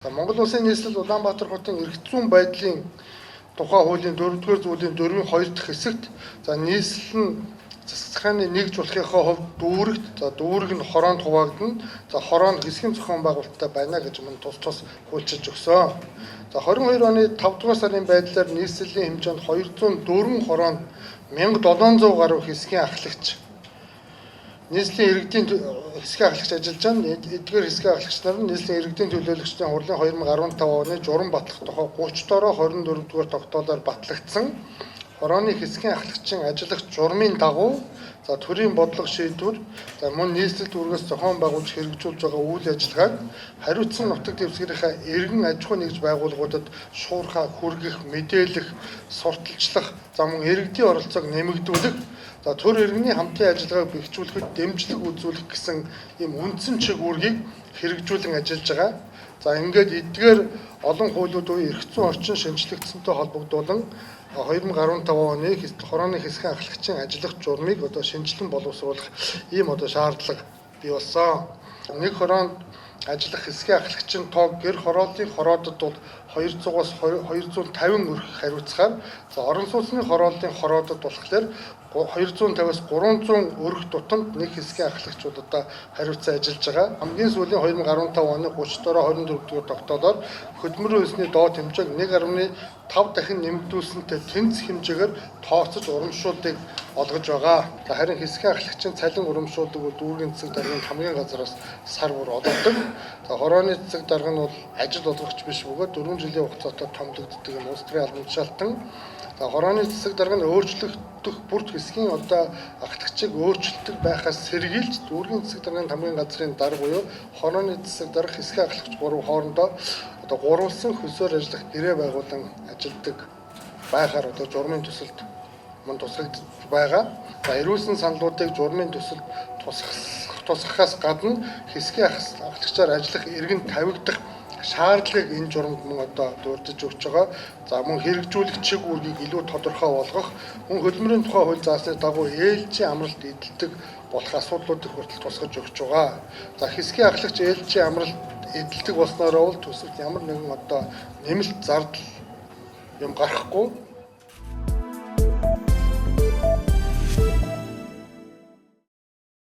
За, Монгол Улсын нийслэл Улаанбаатар хотын эрх зүйн байдлын тухай хуулийн 4-р зүйлийн 4-ийн 2 дахь хэсэгт за нийслэл нь засаг захааны нэгж болохынхоо хувьд дүүрэгт, за дүүрэг нь хороонд хуваагдана. За, хороо нь хэсгийн зохион байгуулалттай байна гэж мөн тус тус хуульчилж өгсөн. За, 22 оны 5 дугаар сарын байдлаар нийслэлийн хэмжээнд 204 хороонд 1700 гаруй хэсгийн ахлагч, нийслэлийн иргэдийн хэсгийн ахлагч ажиллаж байна. Эдгээр хэсгийн ахлагч нар нь нийслэлийн иргэдийн төлөөлөгчдийн хурлын 2015 оны журам батлах тухай 30 дороо 24 дугаар тогтоолоор батлагдсан хорооны хэсгийн ахлагчийн ажиллах журмын дагуу, за, төрийн бодлого шийдвэр, за, мөн нийслэл дүүргээс зохион байгуулж хэрэгжүүлж байгаа үйл ажиллагааг хариуцсан нутаг дэвсгэрийнхээ иргэн аж ахуй нэгж байгууллагуудад шуурхаа хүргэх, мэдээлэх, сурталчлах, за, мөн иргэдийн оролцоог нэмэгдүүлэх, за, төр иргэний хамтын ажиллагааг бэхжүүлэхэд дэмжлэг үзүүлэх гэсэн ийм үндсэн чиг үүргийг хэрэгжүүлэн ажиллаж байгаа. За, ингээд эдгээр олон хуулиуд буюу эрх зүйн орчин шинэчлэгдсэнтэй холбогдуулан 2015 оны хорооны хэсгийн ахлагчийн ажиллах журмыг одоо шинэчлэн боловсруулах ийм одоо шаардлага бий болсон. Нэг хороонд ажиллах хэсгийн ахлагчийн тоог гэр хорооллын хороодод бол 200-аас 250 өрх хариуцахаар, за, орон сууцны хорооллын хороодод болохоор 250-аас 300 өрх тутамд нэг хэсгийн ахлагч бол одоо хариуцсан ажиллаж байгаа. Хамгийн сүүлийн 2015 оны 30 дороо 24 дугаар тогтоолоор хөдөлмөрийн хөлсний доод хэмжээг 1.5 дахин нэмэгдүүлсэнтэй тэнцэх хэмжээгээр тооцож урамшууллыг олгож байгаа. Харин хэсгийн ахлагчийн цалин урамшууллыг бол дүүргийн засаг даргын хамгийн газараас сар бүр олгодог. За, хорооны засаг дарга нь бол ажил олгогч биш бөгөөд 4 жилийн хугацаатай томилогддог юм улс төрийн албан тушаалтан. За, хорооны засаг дарга нь өөрчлөгдөх бүрт хэсгийн одоо ахлагчийг өөрчилдөг байхаас сэргийлж дүүргийн засаг даргын хамгийн газрын дарга буюу хорооны засаг дарга, хэсгийн ахлагч гурав хоорондоо одоо гурвалсан хөлсөөр ажиллах гэрээ байгуулан ажилладаг байхаар одоо журмын төсөлд мөн тусгагдж байгаа. За, эрүүлсэн саналуудыг журмын төсөлд тусгахаас гадна хэсгийн ахлагчаар ажиллах иргэн тавигдах шаардлагыг энэ журамд мөн одоо дурдж өгч байгаа. За, мөн хэрэгжүүлэх чиг үүргийг илүү тодорхой болгох, мөн хөдөлмөрийн тухай хууль заасны дагуу ээлжийн амралт эдэлдэг болох асуудлуудыг хүртэл тусгаж өгч байгаа. За, хэсгийн ахлагч ээлжийн амралт эдэлдэг болсноороо бол төсөвт ямар нэгэн одоо нэмэлт зардал юм гарахгүй.